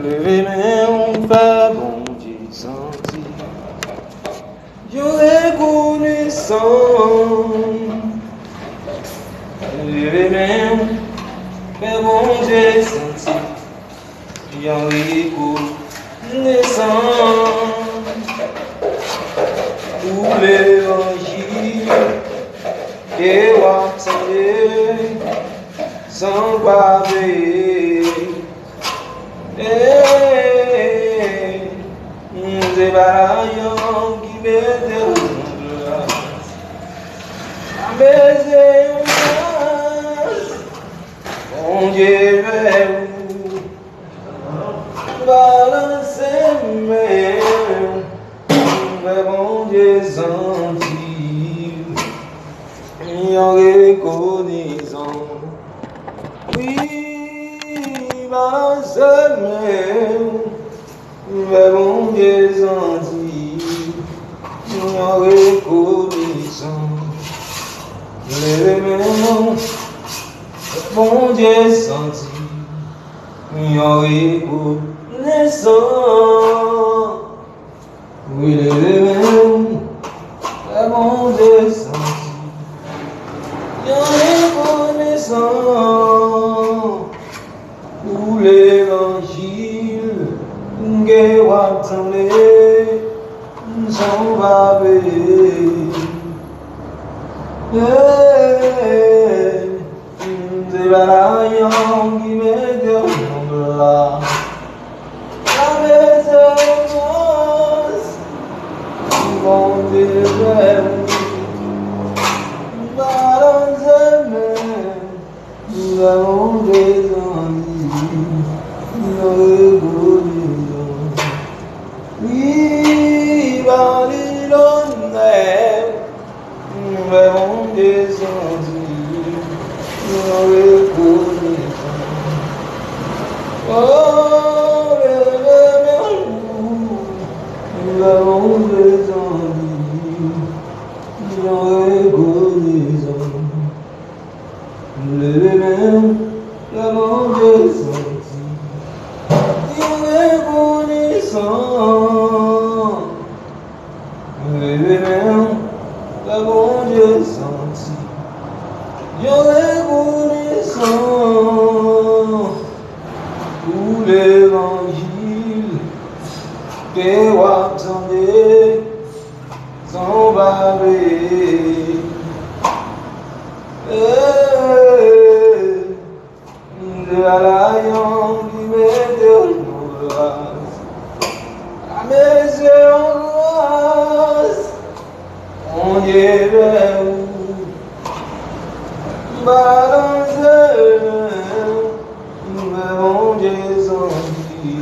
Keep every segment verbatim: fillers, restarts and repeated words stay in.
Leve men w, fè Bondye santi yon rekonesan. Leve men w, fè Bondye santi yon rekonesan pou levanjil ke w ap tande san pa veye. Hey, se pa lajan ki mete w nan plas. Sa bezwen yon gras Bondye fè ou. Balanse men w, fè Bondye santi yon rekonesan. Wi, balanse men w, fè Bondye santi yon rekonesan. Leve men w, fè Bondye santi yon rekonesan. Wi, leve men w, fè Bondye santi yon rekonesan pou levanjil ke w ap tande san w pa veye. Hey, se pa lajan ki mete w nan plas. Sa bezwen gras Bondye fè ou. Balanse men w, fè Bondye santi yon rekonesan. Wi, ba li lonè. Fè Bondye santi yon rekonesan. O, leve men w, fè Bondye santi yon rekonesan. Leve men w, fè Bondye santi yon rekonesan. Leve men w, fè Bondye santi yon rekonesan pou levanjil ke w ap tande san w pa veye. Hey, se pa lajan ki mete w nan plas. Sa bezwen yon gras Bondye fè ou. Balanse men w, fè Bondye santi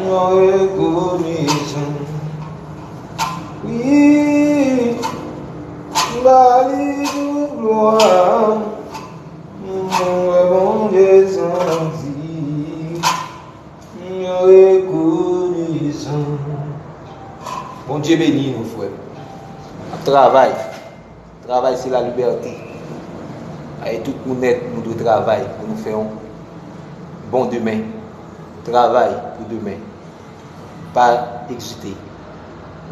yon rekonesan. Wi, ba li tout glwa. Mwen Bondye santi yon rekonesan. Bondye beni nou, frè. N ap travay. Travay se lalibète. E tout moun nèt, nou dwe travay pou nou fè yon bon demen. Travay pou demen. Pa ezite.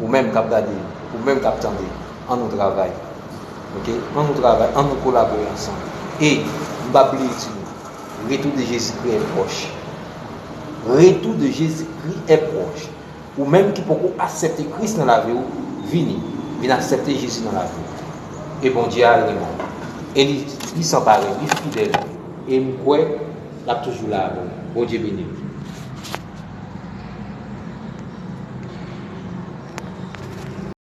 Ou menm k ap gade, ou menm k ap tande, ann nou travay. Oke? Ann nou travay, ann nou kolabore ansanm. E, m p ap bliye di nou, retour de Jésus-Christ est proche. Retour de Jésus-Christ est proche. Ou menm ki poko aksepte Kris nan lavi w, vini, vin aksepte Jezi nan lavi w. E Bondye a renmen w. E li, li san parèy, li fidèl. E m kwè l ap toujou la avè w. Bondye beni w.